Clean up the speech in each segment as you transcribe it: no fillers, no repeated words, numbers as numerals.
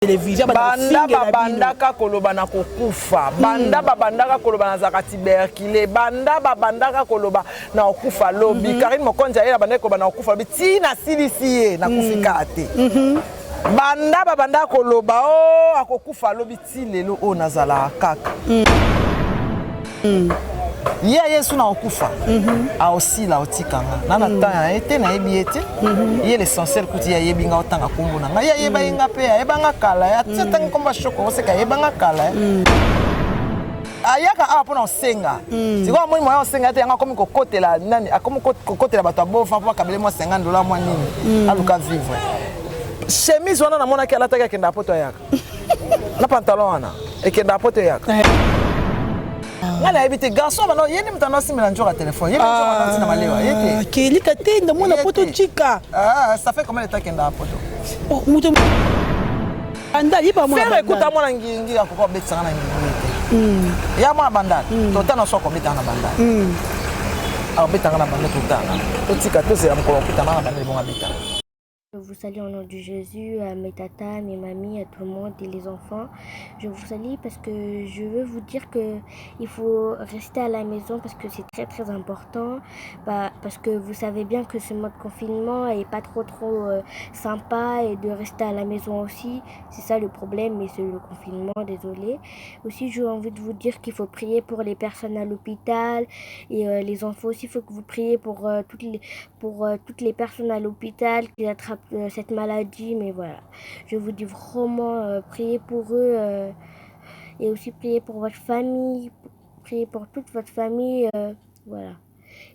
Télévision. Banda babandaka koloba na kokufa, banda babandaka koloba nazalaka tuberculé, banda babandaka koloba na kokufa lobi. Karine Mokonzi aye na bandaki koloba na kokufa lobi, ntina silisi ye nakufi kaka te. Banda babandaka koloba o akokufa lobi, ti lelo oyo nazalaka kaka. Ye aye su na kokufa, aosila otikanga na temps ya ye te, nayebi ye te. Ye l'essentiel kuti ye ayebi nga, otanga nkombo na ngai, ye ayeba ye nga mpe ayebanga kala, ati atangi nkombo ya Shoko, oseka ayebanga kala. Ayaka awa mpona kosenga, sikoyo amoni moya osenga te, yango akomi kokotela nani, akomi kokotela bato ya bofa mpo bakabele mwa 50 dollar, mwa nini, aluka vivre. Chemise wana namonaki alataki, akendaka poto, ayaka na pantalon wana, ekendaka poto, eyaka. Ngai nayebi te garçon bana ye nde moto anasimbela nzoka telefone, ye nde nzoka ntina malewa ye te. Kelika te, ndamona poto tika. Ah, ça fait combien de temps akendaka poto? Oh, moto anda yeba mwana. Frère, ekuta mwana ngingi akoka obetisanga na ngingi te, ya mwana Bandal totana so akobetanga na Bandal, akobetanga na Bandal, totana, totika, tozela mokolo okutana na Bandal, ebongo abetanga. Je vous salue au nom de Jésus, à mes tatas, mes mamies, à tout le monde et les enfants. Je vous salue parce que je veux vous dire que il faut rester à la maison parce que c'est très très important. Bah, parce que vous savez bien que ce mode confinement est pas trop trop sympa et de rester à la maison aussi. C'est ça le problème, mais c'est le confinement, désolé. Aussi, j'ai envie de vous dire qu'il faut prier pour les personnes à l'hôpital et les enfants aussi. Il faut que vous priez pour toutes les personnes à l'hôpital qui attrapent cette maladie. Mais voilà, je vous dis vraiment priez pour eux et aussi priez pour votre famille, priez pour toute votre famille. Voilà.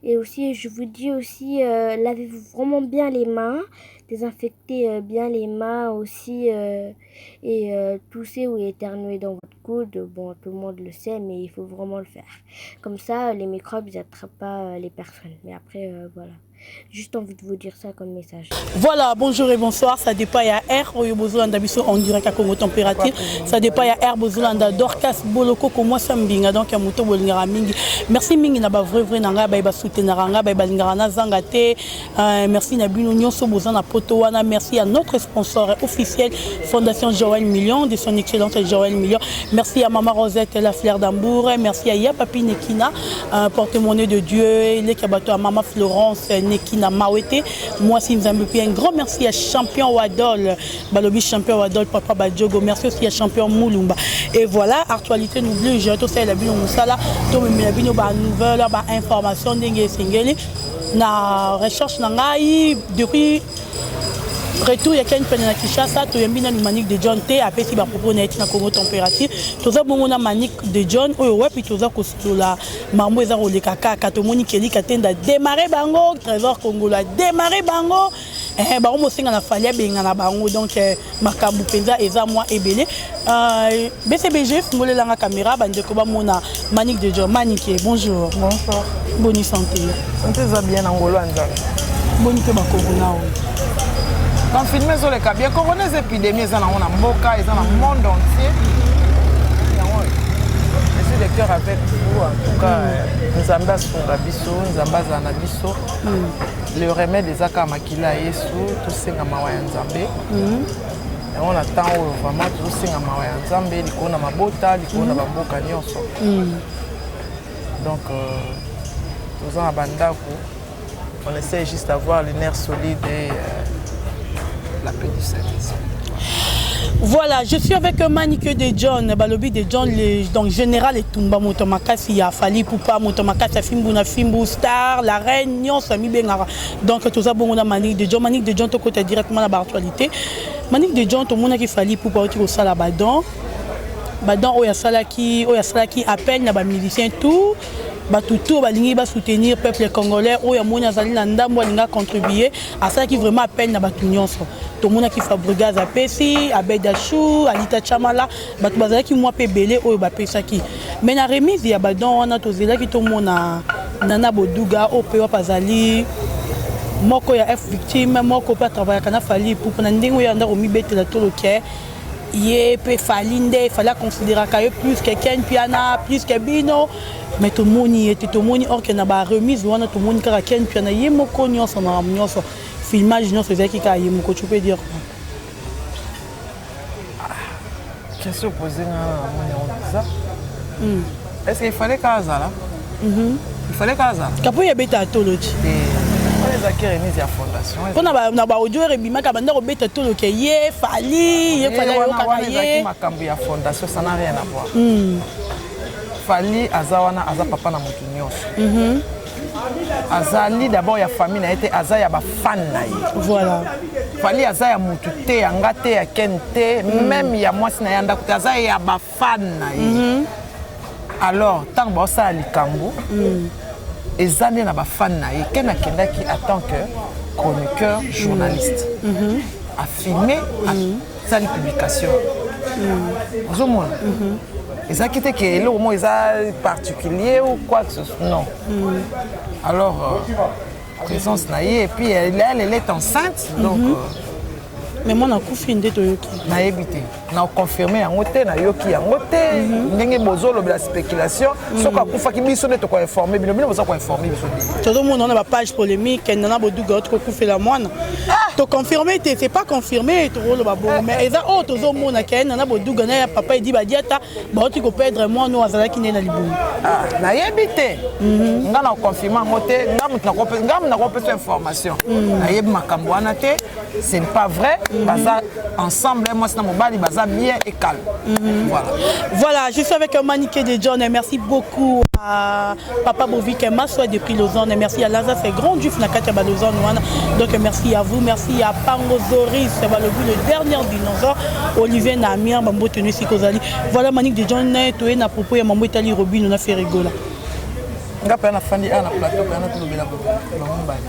Et aussi, je vous dis aussi, lavez-vous vraiment bien les mains, désinfectez bien les mains aussi et toussez ou éternuez dans votre coude. Bon, tout le monde le sait, mais il faut vraiment le faire. Comme ça, les microbes, ils n'attrapent pas les personnes. Mais après, voilà. Juste envie de vous dire ça comme message. Voilà, bonjour et bonsoir. Ça dépend ya heure oyo bozolanda biso en direct à Congo Température. Ça dépend ya heure bozolanda Dorcas Boloko ko moi mbinga, donc ya moto bolingaka mingi. Merci mingi na ba vrai vrai na nga ba ba soutenir nga ba balingaka na zanga te. Merci na bino nyonso boza na poto wana. Merci à notre sponsor officiel, Fondation Joël Million de son excellence Joël Million. Merci à Maman Rosette la fleur d'Ambour. Merci à Yapapi Nekina, porte-monnaie de Dieu, les bato à Maman Florence Nekina Mawete. Moi si Nzambe. Puis un grand merci à Champion Wadol, balobi Champion Wadol, Papa Badjogo. Merci aussi à Champion Moulumba. Et voilà, actualité n'oublie, j'ai tout ça la bino musala, to memela bino ba nouvelle, ba information ndenge esengeli. Na recherche na ngai depuis retour ya Ken pene na Kinshasa, toyambi nanu Manique de John te, apesi bapropos na ye ti na Congo Température. Toza bongo na Manique de John oyo wapi toza kosolola mambo eza koleka kaka. Tomoni Kelika Tenda démarre bango, Trésor Congolo adémarre bango, bango mosenga na Fally abenga na bango. Donc makambo mpenza eza mwa ebele. BCBG, fungolelanga caméra, bandeko bamona Manique de John. Manique, bonjour. Bonsoir. Boni santé? Santé eza bien na ngolo ya Nzambe. Boni mpe bacorona oyo? Confinement ezoleka bien. Corona eza épidémie, eza nango na mboka, eza na monde entier. Yango je suis de cœur avec vous. En tout cas, Nzambe asunga biso, Nzambe azala na biso. Le remède eza kaka makila ya Yesu. Tosenga mawa ya Nzambe. Yango na temps oyo vraiment tozosenga mawa ya Nzambe likolo na mabota, likolo na bamboka nyonso. Donc toza na bandako, on essaie juste d'avoir les nerfs solides et la paix du Saint-Esprit. Voilà, je suis avec Manike de John, Balobi de John, le, donc général Etumba moto makasi ya Fally Ipupa, moto makasi ya Fimbu na Fimbu, star, la reine, nyonso mibengaka. Donc toza bongo na Manique de John, Manique de John tokota directement na actualité. Manique de John, tomonaki Fally Ipupa oti kosala ba don. Ba don oyo asalaki appel na ba musicien tout, bato tout balingi basoutenir peuple congolais. Oyo amoni azali na ndambo, alingi acontribue, asalaki vraiment appel na bato nyonso. Tomonaki Fabregas apesi, Abed Achou, Alita Chamala, bato bazalaki mwa mpe ebele oyo bapesaki. Mais na remise ya badon wana, tozelaki tomona Nana Boduga, oyo mpe wapi azali moko ya F Victime, moko mpe atravaillaka na Fally Ipupa. Na ndenge oyo anda komibetela toloke ye mpe Fally, nde Fally aconsidéraka ye plus que Ken Piana, plus que bino. Mais tomoni ye te. Tomoni or que na baremise wana, tomoni kaka Ken Piana ye moko, nyonso, makambo nyonso, filmage nyonso ezalaki kaka ye moko. Tu peux dire quoi? Question posée nga namoni yango bizarre. Est-ce qu'il fallait kaka azala? Il fallait kaka azala. Kapo yebeta tolo ti. Wana ezalaki remise ya fondation. Mpo na baaudio ere ebimaka, banda kobeta tolo ke ye Fally, ye Fally ayokaka. Wana ezalaki ye makambo ya fondation, ça n'a rien à voir. Fally aza wana, aza papa na motu nyonso. Azali d'abord ya famille na ye te, aza ya bafan na ye. Fally aza ya motu te, ya nga te, ya Ken te, même ya mwasi na ye ya ndako te, aza ya bafan na ye. Alors ntango baosala likambo, eza nde na bafan na ye. Ken akendaki en tant que chroniqueur journaliste, afilme, asali publication. Ozomona ezalaki te ke eloko moko eza particulier ou quoi que ce soit, non. Alors présence na ye, et puis elle, elle est enceinte, donc Mais mwana akufi nde toyoki. Nayebi te, naconfirme yango te, nayoki yango te. Ndenge bozolobela spéculation, soki akufaki, biso nde tokoinforme bino. Bino boza koinforme biso te. Tozomona wana bapage polémique, nana boduga oti kokufela mwana. Toconfirme te, c'est pas confirmé, tokoloba bongo, mais eza oyo tozomona ke nana boduga na ya papa Edi Badiata bauti koperdre mwana oyo azalaki nde na libumu. Ah, nayebi te, nga na confirme yango te. Nga moto nga moto nakopesa information, nayebi makambo wana te. Ce n'est pas vrai. Baza ensemble, mwasi na mobali baza bien et calme, voilà. Voilà, je suis avec Maniké de John et merci beaucoup à Papa Bovik Maswa depuis Lausanne et merci à Laza, c'est grand juif na kati ya ba Lausanne wana. Donc merci à vous, merci à Pango Zoris, balobi le dernier dinosaure, Olivier Namir, Bambo Tenu Sikozali. Voilà Manique de John, toye na propos ya Mambo Etali Robino na Ferre Gola. Nga mpe nafandi awa na plateau mpe na tolobela bango mibale.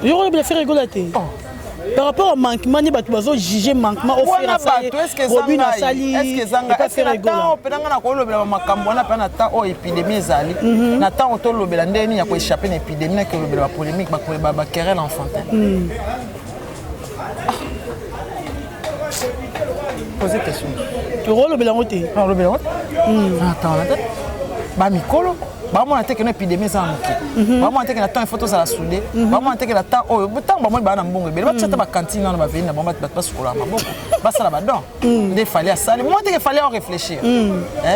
Yo kolobela Ferre Gola te? Par rapport au manquement nde bato bazojuge manquement. Wana bato, Robino asali ntango mpe nanga na kolobela bamakambo wana mpe na temps oyo épidémie ezali, na ntango tolobela ndenge nini ya koéchappe na épidémie, naki kolobela bapolémique, baquerelle enfantin. Pose question. Tokolobela yango te. Olobela yango te, attends, te bamikolo bamona te keno épidémie eza na moke, bamona te ke na temps il faut tozala soudé, bamona te ke na temps oyo, ntango bamoni baa na mbongo ebele, batia ata bacantine wana, baveni na bango, bato basukolaka maboko, basala badon. Nde Fally asali, mona te ke Fally ao réfléchir,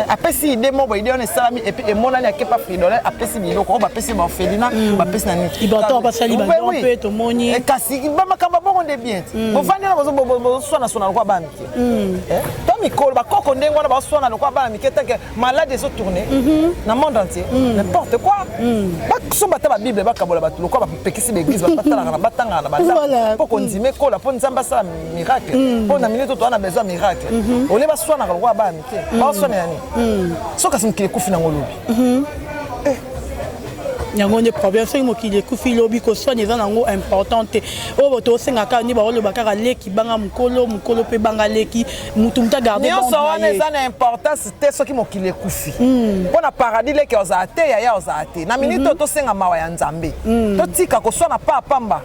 apesi idée moko, idée wana esalami et puis emonani. Akepa Fridolin, apesi biloko oyo bapesi baorphelinat, bapesi na nini. Ibato basali badon mpe tomoni. Kasi bamakambo bongo nde bien te. Bovandi wana, bozoswanaswana lokola bana mike. To mikolo bakoko ndenge wana bazoswana lokola bana mike, tant que maladie ezotourne na monde entier. N'importe quoi! Basomba ata babible, bakabola bato lokola bapekisi baeglise, bato batalaka na batangaka na bandako mpo kondima ekola, mpo Nzambe asala miracle, mpo na minute toza na besoin miracle. Olie baswanaka lokola bana mike, baswana ya nini? So kasi mokili ekufi nango lobi. Yango nde problème. Soki mokili ekufi lobi, koswana eza nango important te. Oyo tosenga kaka nde baoloba kaka leki banga mokolo, mokolo mpe banga leki, mutu mutu agarde. Nyonso wana eza na importance te. Soki mokili ekufi, mpo na paradis leki ozala te, yaya ozala te. Na minute oyo tosenga mawa ya Nzambe, totika koswana pa pamba.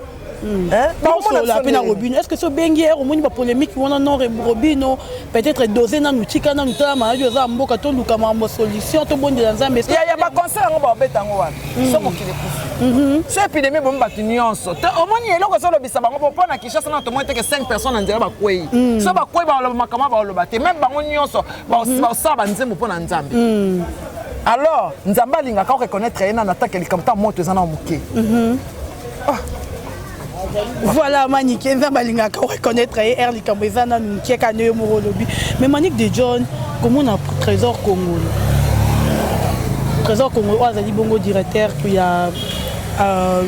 Tosolola mpe na Robino. Est ce que so obengi ere omoni bapolémique wana? Non, Robino peut-être dose nanu, tika nanu, tala maladi oza ya mboka, toluka makambo solution, tobondela Nzambe. Ya baconcert yango baobeta yango wana, so mokili ekufi, so épidémie ebomi bato nyonso te, omoni eloko ezolobisa bango po mpo na Kinshasa na tomoni teke 5 personnes na nzela bakwei. So bakwei, baloba makambo baoloba te, même bango nyonso baosala banzembo mpo na Nzambe. Alors Nzambe alingaka oreconnaître ye nano atake likambo ta moto eza na moke. Voilà Manike, Nzambe alingaka reconnaître ye ere likambo eza nanu moke kaka nde yo moko olobi. Mais Manique de John, komona Trésor Congolo, Trésor Congolo oyo azali bongo directeur ya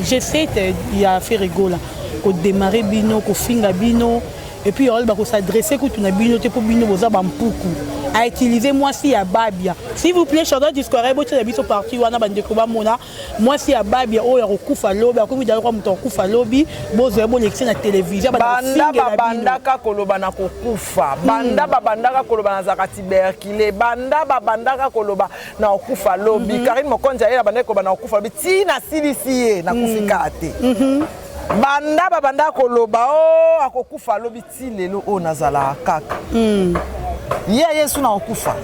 G7 ya Ferre Gola, kodémarre bino, kofinga bino, et puis oyo bakos'adresse kutu na bino te mpo bino boza bampuku, autilize mwasi ya Babia. S'il vous plaît, Chardon Discoire, botiela biso parti wana, bandeko bamona mwasi ya Babia oyo akokufa lobi, akomi dala moto akokufa lobi, bozwa bolekisi na télévision. Banda babandaka koloba na kokufa, banda babandaka koloba nazalaka tuberculé, banda babandaka koloba na kokufa lobi, Karine Mokonzi ayela bandaki koloba na kokufa lobi, ntina asilisi ye nakufi kaka te. Banda babandaka koloba o akokufa lobi, ti lelo oyo nazalaka kaka. Ye aye su na kokufa,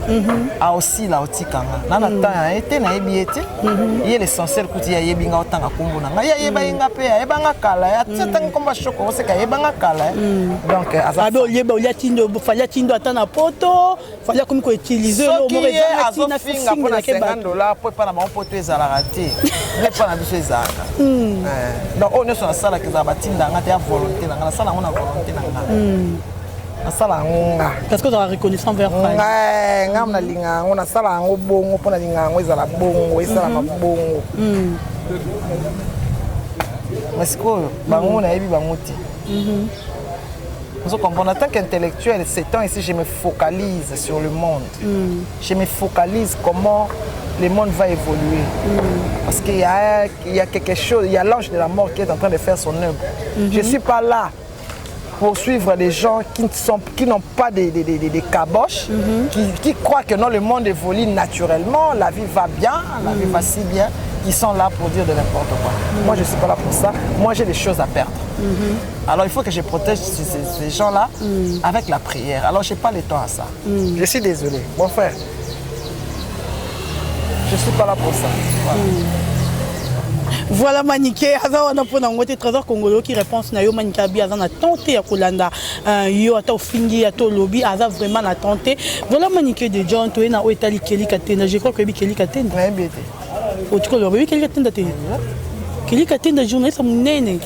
aosila otika nga na temps ya ye te, nayebi ye te. Ye, l'essentiel kuti ye ayebi nga, otanga nkombo na ngai, ye ayeba ye nga mpe ayebanga kala, ati atangi nkombo ya Shoko, oseka ayebanga kala. Donc aza Abe olieba, olia tindo, Fally atindo ata na poto, Fally akomi koutiliser. Soki ye azofinga mpona 50 $, mpo epa na bango poto ezalaka te, nde epa na biso ezalaka. Donc oyo nyonso nasalaka ezala batinda nga te, ya volonté na nga. Nasala yango na volonté na nga, nasala yango nga. Parce que ozala reconnaissant vers Fally. Ngai nga nalinga yango, nasala yango bongo mpo nalinga yango ezala bongo, esalama bongo. Mais sikoyo bango nayebi bango te. Vous comprenez, en tant qu'intellectuel, ces temps ici, je me focalise sur le monde. Je me focalise comment le monde va évoluer. Parce qu'il y a quelque chose, il y a l'ange de la mort qui est en train de faire son œuvre. Je ne suis pas là pour suivre des gens qui ne sont, qui n'ont pas des caboches, qui croient que non, le monde évolue naturellement, la vie va bien, la vie va si bien, qui sont là pour dire de n'importe quoi. Moi, je ne suis pas là pour ça. Moi, j'ai des choses à perdre. Alors, il faut que je protège ces gens-là avec la prière. Alors, je n'ai pas le temps à ça. Je suis désolé, mon frère. Je ne suis pas là pour ça. Voilà. Voilà, Manike aza wana mpona yango te. Trésor Congolo oki réponse na yo. Manike abi aza na temps te ya kolanda yo, ata ofingi, ata olobi, aza vraiment na temps te. Voilà, Manike de John, toye na oyo etali Kelly Katenda. Je crois que oyebi Kelly Katenda. Nayebi ete. Otikoloba oyebi Kelly Katenda te. Kelly Katenda, journaliste monene,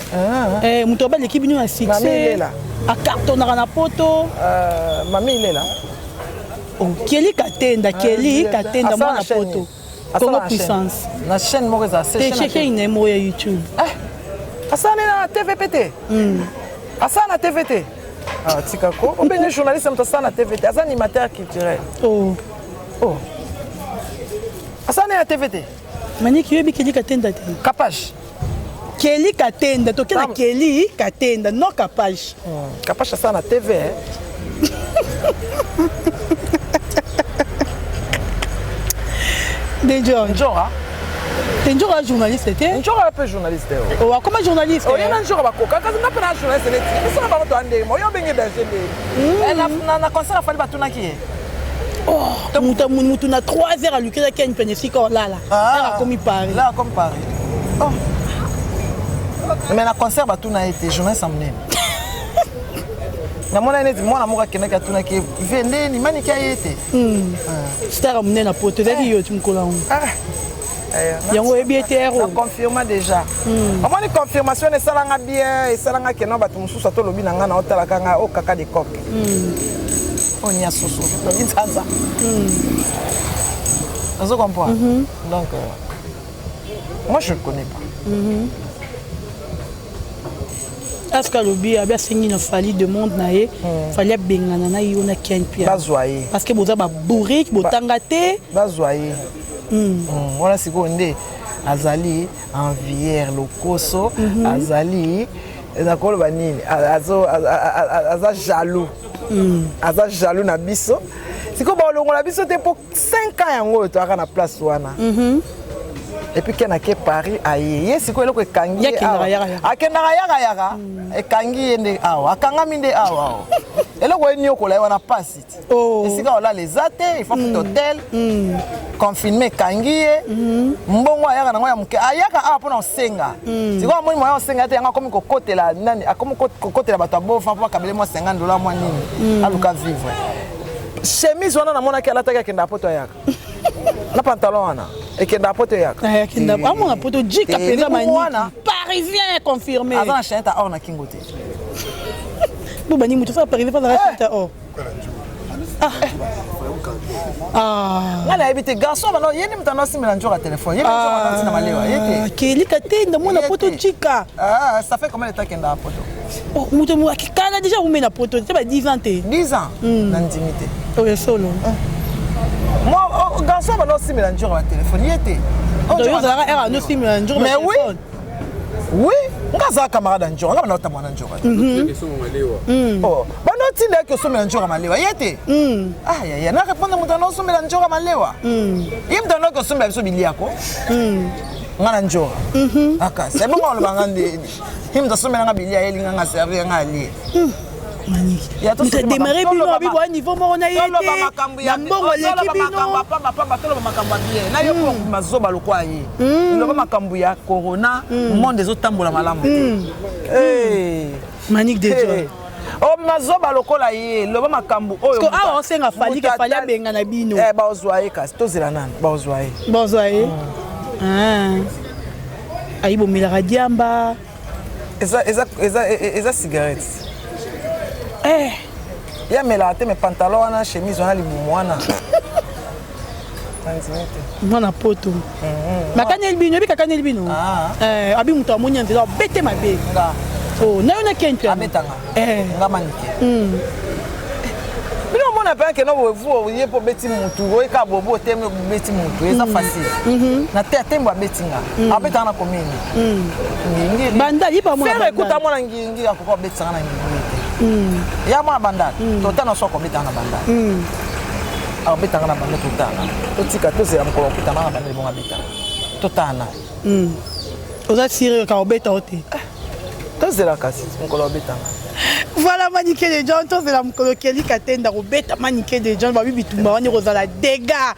moto abaleki bino na succès. Ilela. Acartonnaka na poto. Mami Ilela. Oh, Kelly Katenda, Kelly Katenda, mwana poto, Congo Puissance. Na chaîne moko ezala. Te, chaîne na ye moko ya YouTube. Asala na TV te, asala na TV te. Tika ko obenge journaliste, moto asala na TV te, aza animateur culturel. Oh. Oh, asala na TV te. Maniki, oyebi Kelly Katenda te? Kapage. Kelly Katenda, toke na Kelly Katenda, non Kapage. Kapage asala na TV, eh? De John. Njora. Te, Njora journaliste te. Njora mpe journaliste. O akoma journaliste. Oye na Njora bakoka, kasi nga mpe na journaliste neti biso na bango toya ndenge oyo obenge danger ndenge na concert afali batunaki ye. Mutu na 3 heures alukelaki ani pene esika olala, heure akomi Paris. La akomi Paris. Oh. Mais na concert batuna ye te, journaliste ya monene. Namona neti mwana moko akendaki atunaki ve ndeni Maniki aye te. Star ya monene na poto ezalaki yo ti mokolo yango yango oyebi ete ero. Na confirma déjà. Omoni confirmation esalanga bien, esalanga keno bato mosusu ata olobi na ngai na otalaka ngai o kaka de coq oyo nia susu lobi nzanza, ozo comprendre. Donc moi, je ne connais pas. Est-ce que alobi abi asengi na Fally demande na ye, Fally abengana na yo na Ken Pia? Bazwa ye. Parce que boza babourrique, botanga te. Bazwa ye wana sikoyo nde azali envier lokoso, azali nakoloba nini, aza jaloux, aza jaloux na biso. Sikoyo balongola biso te mpo 5 ans yango oyo toyaka na place wana. Et puis Ken ake Paris, aye ye sikoyo eloko ekangi ye. Akendaka yakayaka, ekangi ye nde awa, akangami nde awa. Awa eloko eniokola ye wana pasi ti esika olala eza te, il faut futa hotel, confinement ekangi ye. Mbongo ayaka nango ya moke, ayaka awa mpona kosenga. Sikoyo amoni moya osenga te, yango akomi kokotela nani, akomi kokotela bato ya bofa mpo bakabele mwa 50 $, mwa nini, aluka vivre. Chemise wana namonaki alataki, akendaka poto, ayaka na pantalon wana, ekendaka poto, eyaka. Amona poto jika mpenza, Maniki parisien confirmé. Aza na chaînette or na kingo te. Bo bani moto asala parisien mpo azala chaînette or. Nga nayebi te, garçon bano ye nde moto anosimbela nzoka telefone ye, nzoka ntina malewa ye te. Kelika te, ndamona poto jika. Ça fait combien de temps akendaka poto? Moto akikala déjà ume na poto te, ba 10 ans te. 10 ans na ndimi te. Oyo solo. Moi, garçon bano osimbela nzoka ba telefone ye te. Yo ozalaka ere anosimbela nzoka? Mais oui, oui, nga azala camarade ya nzoka, nga bana otambola na nzoka. Bano otinda yaki osomela nzoka malewa ye te. Ayaya, na répondre moto ana osomela nzoka malewa ye, moto anoki osombela biso biliako nga na nzoka akasi ebongo olobanga nde ye moto asomelanga bilia, yelinga nga servir nga alie. Maniki démarrer bino abi boya niveau moko na ye te, na mbongo aleki bino. Pamba, toloba makambo ya bien na yo mpo mazoba lokwa ye. Loba makambo ya corona, monde ezotambola malamu te. Manique de John. Obima zoba lokola ye, loba makambo oyo. Awa osenga Fally ke Fally abenga na bino. Bazwa ye, kasi tozela nani, bazwa ye. Bazwa ye, ayi bomelaka diamba. Eza cigarette. Ye amelaka te, mais pantalon wana, chemise wana, libumu wana, nandimi te. Mwana poto makaneli bino, ebi kakaneli bino. Abi moto amoni ya nzela obete mabe na yo na kente. Abetanga nga Manike. Bino omona mpe akende bovu ye mpo obeti mutu, oyeka bobo otemi, obeti mutu, eza facile na te. Atembo abeti nga, abetanga na komini Ngingiri. Bandal ye. Ferre ekuta mwana Ngingiri, akoka obetisanga na Ngingiri te. Ya mwana Bandal, totana so akobetanga na Bandal, akobetanga na Bandal. Totana, totika, tozela mokolo okutana na Bandal, ebongo abetanga, totana. Oza sûr ka obeta o te? Tozela kasi mokolo obetanga. Voilà, Manike de John, tozela mokolo kelika te nda kobeta Manike de John. Babi bitumba wani kozala dégâts.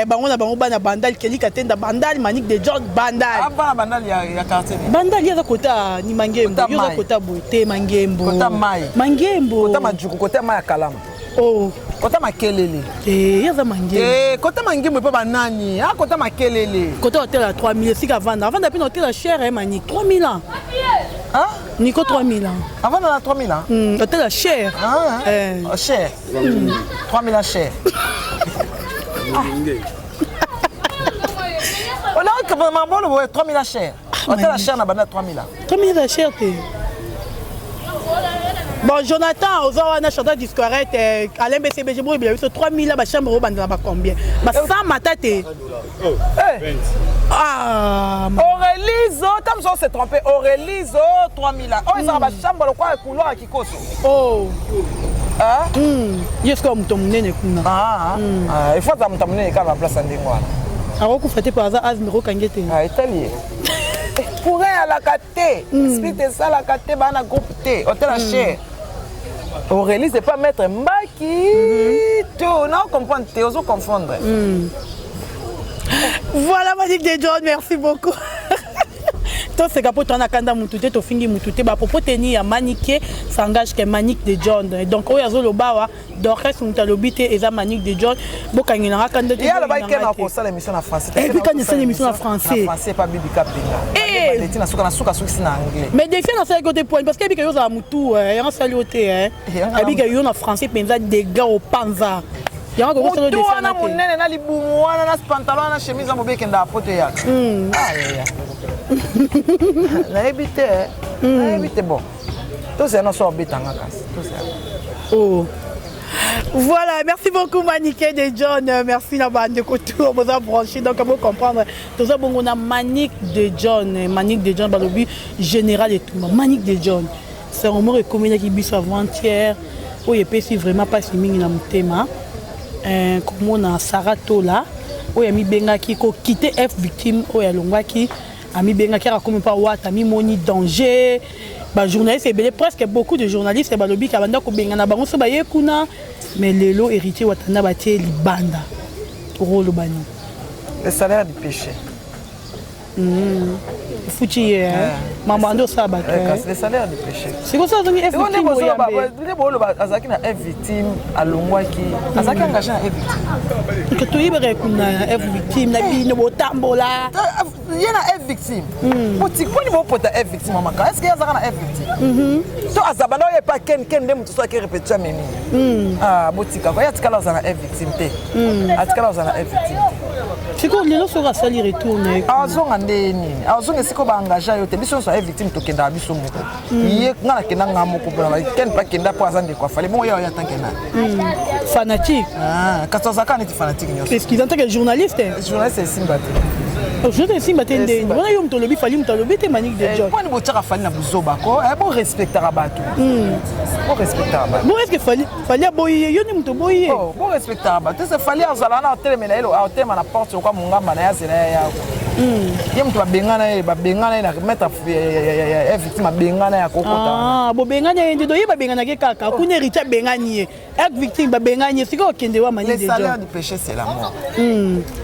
Bango na bango bana Bandal, kelika te nda Bandal, Manike de John Bandal. Bana Bandal ya quartier. Bandal ye aza kota ni Mangembo, yo oza kota boye te, Mangembo. Kota mai. Mangembo. Kota Majuku, kota mai ya Kalama. Oh. Kota Makelele. Ye aza Mangembo. Kota Mangembo epa banani, a kota Makelele. Kota hotel ya 3000, esika avanda, avanda mpe na hotel ya cher. Manike, 3000 ans. Nico, 3000 ans. Avanda na 3000 ans. Hotel ya cher. Ah, eh. Cher. 3000 ans cher. On a mambolo boye 3000 ans cher. Hotel ya cher na banda 3000 ans. 3000 ya cher te. Bon, Jonathan oza wana, chanteur discorete Alain BCBG, boyebela biso 3000 bachambre obanda na bacombien, basa mata te. Ah, Auréliso, tam so s'est trompé. Auréliso 3000 ans. Oh, ezaka bachambre lokwa couloir ya kikoso. Oh. Ye sikoyo moto monene kuna. Il faut aza moto monene kaka na place ya ndenge wana. Akokufa te po aza asthme, okangi te. Etali ye, courant alaka te, split esalaka te, baa na groupe te, hotel ya cher. Aurélie, c'est pas maître Mbaki to na comprendre te, ozo confondre. Voilà, Manique de John, merci beaucoup. Toseka mpo toza na kanda mutu te, tofingi mutu te. Bapropos teni ya Manike s'engage que Manique de John. Donc oyo azoloba awa, Dorcas moto alobi te, eza Manique de John. Bokangelanga kanda te. Ye alobaki ke na kosala émission na français. Et puis quand esala émission na français. Na français pa Bibi Kapinga na suka, na suka sukisi na anglais. Mais défi nasalaki yo te point, parce que ebika yo ozala mutu yango asali yo te. Ebika yo na français mpenza dégâts opanza yango. Motu wana monene na libumu wana, na pantalon wana, chemise ya mobe, ekendaka poto eyaka. Nayebi te, nayebi te. Bon, tozela na so obetanga, kasi tozela. Oh. Voilà, merci beaucoup Manique de John. Merci na bande kotour boza branché, donc vous comprendre. Toza bongo na Manique de John, Manique de John balobi général et tout. Manique de John. C'est un mot ekomelaki biso avant-hier. Oyo epesi vraiment mpasi mingi na motema. Komona Sarah Tola oyo amibengaki kokite F Victime, oyo alongwaki, amibengaki akomi mpa Wata, amimoni danger. Bajournaliste ebele, presque beaucoup de journalistes balobi ka banda kobengana bango so baye kuna. Mais lelo Héritier Watanda batie libanda, okoloba nini? Le salaire du péché. Futi ye mama ande osala bato. Le salaire du péché. Sikoyo azongi F Victime oyambe. Nde booloba azalaki na F Victime, alongwaki, azalaki engagé na F Victime. Toyebaka kuna na F Victime na bino botambola. Ye na F Victime, mponi bopota F Victime amaka? Est ce que ye azalaka na F Victime to aza banda oyo epa Ken? Ken nde moto so ake répétition amemi. Botika ko, ye atikala ozala na F Victime te, atikala ozala na F Victime te. Sikoyo lelo soki asali retour na ye? Azonga nde nini? Azonga esika baengage yo te. Biso nyonso ya Victime tokendaka biso moko. Ye nga nakenda nga moko mpona Ken mpe akenda mpo aza ndeko afale bongo ye oyo atanke nani. Fanatique. Kasi azalaka neti fanatique nyonso. Excuse, en tant que journaliste. Journaliste esimba te. Journaliste esimba te ndeni wana yo moto olobi Fally, moto alobi te, Manique de John. Mponi botiaka Fally na buzoba ko? Borespectaka bato, borespectaka bato. Bon, est ce que Fally, Fally aboyi ye? Yo nde moto oboyi ye. Borespectaka bato. Ese Fally azala wana, atelemela ye, atelema na porte lokwa mongamba na ye, azela ye yako. Ye moto babengana ye, babengana ye na maître ya victime, abengana ye, akokota. Ah, bobengani ye nde doye, babenganaki kaka kuna. Héritier abengani ye, ex victime babengani ye, sikoyo okende wa, Mani? Le salaire du péché, c'est la mort.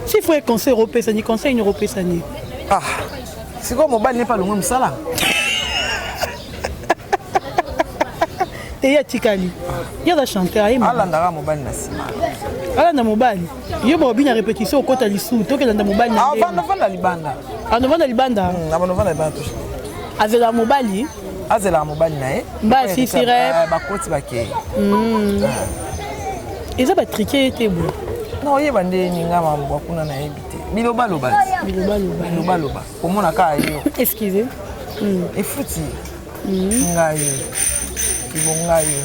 S'il faut conseil opesani, conseil nini opesani? Ah, sikoyo mobali ne mpe alongwe mosala. Te, ye atikali, ye aza chanteur, ayemba. Alandaka mobali na nsima. Alanda mobali, yo baobi na répétition, okota lisusu, tokelanda mobali na ndenge. Avanda libanda. Anovanda libanda. Abanovanda libanda. Azelaka mobali. Azelaka mobali na ye. Mba asisi rep. Bakoti, bakei. Eza batrike ye te boye. Na oyeba nde ninga mambo kuna, nayebi te, bilobaloba. Bilobaloba. Bilobaloba, komona kaka yo. Excuse. Efuti ngai ibonga yo.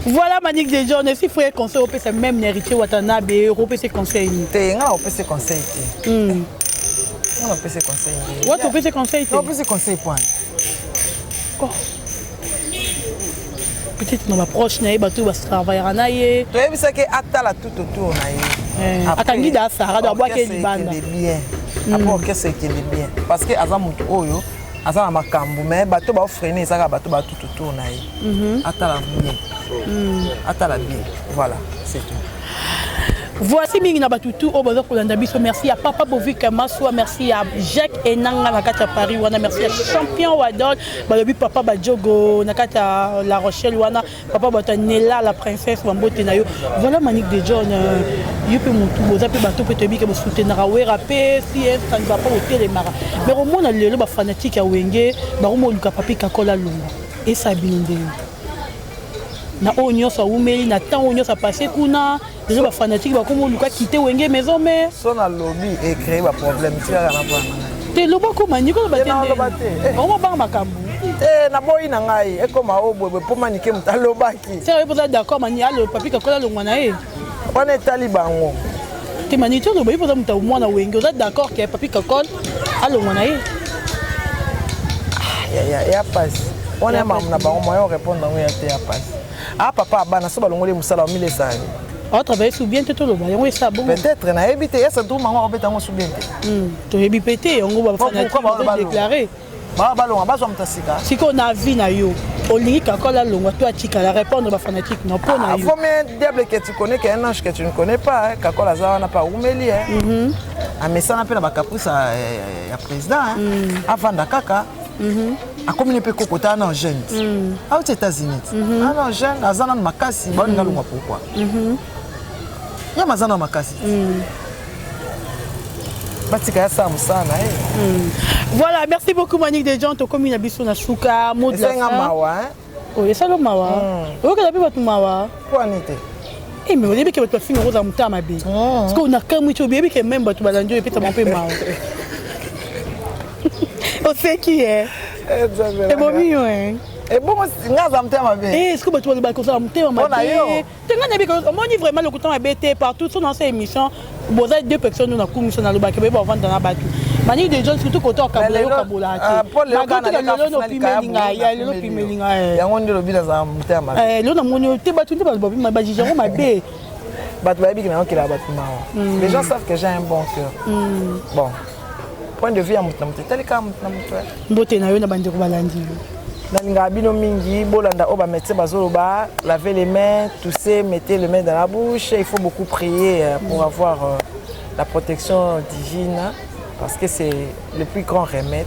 Voilà, Manick de John, s'il faut un conseil opesa même héritier Watanabe, opesa conseil nini? Te, nga na opesa conseil te. Nga na opesa conseil nde. Wata opesa conseil te? Na opesa conseil point. Oh. Peut-être na baproche na ye, bato oyo batravaillera na ye. Toyebisaki atala tout autour na ye. Akangi da Sara do abwaki libanda. Ekende bien, après orchestre ekende bien, parce que aza motu oyo aza na makambo, mais bato baofreiner, eza kaka bato ba tout autour na ye. Atala bien, atala bien, voilà, c'est tout. Voici mingi na bato tu oyo baza kolanda biso. Merci ya papa Bovik Maswa, merci ya Jacques Enanga na kati ya Paris wana, merci ya champion Wadol, balobi papa Bajogo na kati ya La Rochelle wana, papa bato ya Nela la princesse, bambote na yo. Voilà, Manique de John, yo mpe motu boza mpe bato mpe toyebi ke bosoutenaka Wera mpe si ça ne va pas, botelemaka. Mais omona lelo bafanatique ya Wenge bakomoluka Papi Kakola longwa, esa bino ndenge na oyo nyonso awumeli na ntango oyo nyonso apasse kuna, deja bafanatike bakoma oluka kite Wenge Maison Mère. So nalobi ecréer baproblème, tikaka na bwana. Te, lobako Manike, oloba te. Te, naloba te. Eh. Bakoma banga makambo. Te, naboyi na ngai ekoma oyo boyeboye mpo Manike moto alobaki. Se oye mpoza d'accord, mani alo Papi Kakola alongwa na ye. Wana etali bango. Te, Mani, ti oloba, ye mpoza moto mwana Wenge, oza d'accord ke Papi Kakol alongwa na ye? Ya pasi wana ya makambo na bango, moyen orépondre yango ya te, ya pasi. A papa abana so balongoli mosala, omilesa ye. Aotravaille su bien te, toloba yango esa bongo. Peut-être, nayebi te, yasa tour mango akobeta yango su bien te. Toyebi mpe te yango. Pourquoi bafanatike balonga? Déclaré. Baa balonga, bazwa moto ya sika. Sikoyo na vie na yo, olingi Kakola alongwa to atikala? Répondre bafanatike na mpo na Ah, yo. vaut mieux un diable que tu connais qu'un ange que tu ne connais pas, hein. Kakola aza wana mpe awumeli, hein. Amesana mpe na bacaprice ya président, hein. Avanda kaka, akomi ne mpe kokota ana jeune, auti États-Unis, ana jeune, aza nanu makasi. Baolinga alongwa pourquoi? Yama aza nanu makasi, batika ya sala mosala na ye. Voilà, merci beaucoup, Manique de John. Tokomi na biso na suka, mot de la Esenga fin. mawa, hein. Oyo esalo mawa, oyokela mpe bato mawa. Kwani te. Eh, mais oyebi ke bato bafinga kozala motema mabe, parce que nakamwi ti oyebi ke même bato balandi oyo epesa bango mpe mawa. Oseki ye, ebomi yo, hein. Ebongo nga aza motema mabe? Eh, est-ce que bato balobaka kozala motema Mpo na yo. mabe te? Ngai nayebi ke omoni vraiment lokuta mabe te partout. So na émission, boza deux personnes oyo nakumisa, nalobaki boyeba ovanda na bato. Manique de John, surtout kote okabola, yo okabolaka te. Lelo nopimeli ngai ya lelo, opimeli ngai. Yango nde lobi nazala motema mabe. Lelo namoni te, bato nde baloba, bajuge yango mabe. Bato bayebi ke nayokelaka bato mawa. Les gens savent que j'ai un bon cœur. Bon, point de vue ya moto na moto etali kaka moto na moto. Mbote na yo na bandeko balandi yo. Nalingaka bino mingi. Bolanda oyo bamédecin bazoloba: laver les mains, tousser, mettez les mains dans la bouche. Il faut beaucoup prier pour avoir la protection divine, parce que c'est le plus grand remède.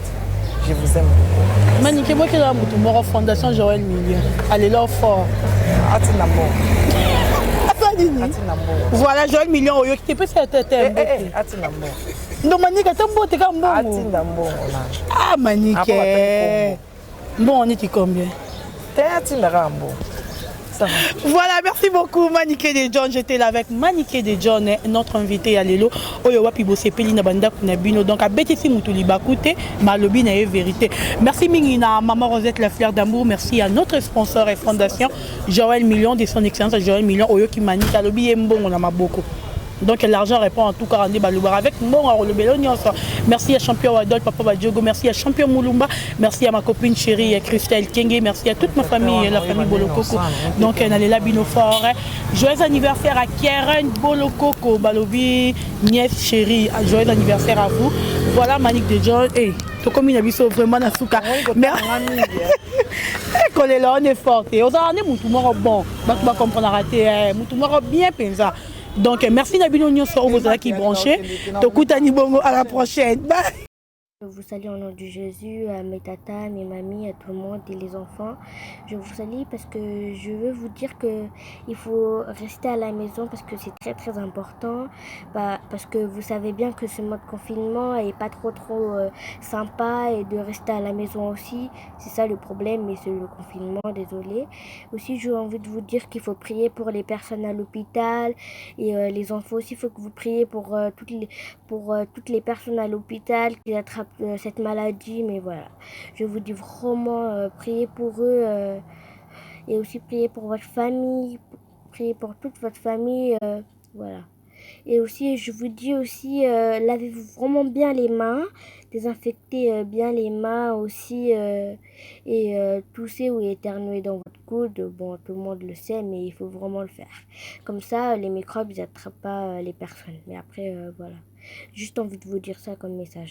Je vous aime beaucoup. Manike, bokelaka motu moko, Fondation Joël Million alela fort. Atinda mbongo. Asa nini? Atinda mbongo. Voilà, Joël Million, oyoki te, pesa te te. Mbote. Atinda mbongo. Ndo Manike, ata mbote ka mbongo. Atinda mbongo na. Ah, Manike, mbongo neti combien? Te, atinda kaka mbongo. Voilà, merci beaucoup Maniké de John. J'étais là avec Maniké de John, notre invité à Lelo. Oyo wapi bosepeli na bandako na bino. Donc abetisi mutu libaku te, malobi na ye vérité. Merci mingi na maman Rosette la fleur d'amour. Merci à notre sponsor et fondation Joël Million de son excellence Joël Million. Oyo ki Maniké alobi ye mbongo na maboko. Donc l'argent répond en tout cas, nde balobaka, avec mbongo akolobela nyonso. Merci à champion Adol, papa Badiogo, merci à champion Moulumba, merci à ma copine chérie Christelle Kenge, merci à toute ma famille, la famille Bolokoko. Donc nalela bino fort. Joyeux anniversaire à Keren Bolokoko, balobi nièce chérie, joyeux anniversaire à vous. Voilà, Manique de John et tokomi na biso vraiment na suka. Kolela, on est fort te. Ozala nde mutu moko bon, bato bacomprendraka te, mutu moko bien mpenza. Donc merci na bino nyonso oyo bozalaki branché. Tokutani bongo à la prochaine, bye. Je vous salue au nom de Jésus, à mes tatas, mes mamies, à tout le monde et les enfants. Je vous salue parce que je veux vous dire que il faut rester à la maison parce que c'est très très important. Bah, parce que vous savez bien que ce mode confinement est pas trop trop sympa et de rester à la maison aussi. C'est ça le problème, mais c'est le confinement, désolé. Aussi, j'ai envie de vous dire qu'il faut prier pour les personnes à l'hôpital et les enfants aussi. Il faut que vous priez pour toutes les personnes à l'hôpital qui attrapent cette maladie. Mais voilà, je vous dis vraiment, priez pour eux et aussi priez pour votre famille, priez pour toute votre famille, voilà. Et aussi, je vous dis aussi, lavez-vous vraiment bien les mains, désinfectez bien les mains aussi et toussez ou éternuez dans votre coude. Bon, tout le monde le sait, mais il faut vraiment le faire. Comme ça, les microbes, ils n'attrapent pas les personnes. Mais après, voilà. Juste envie de vous dire ça comme message.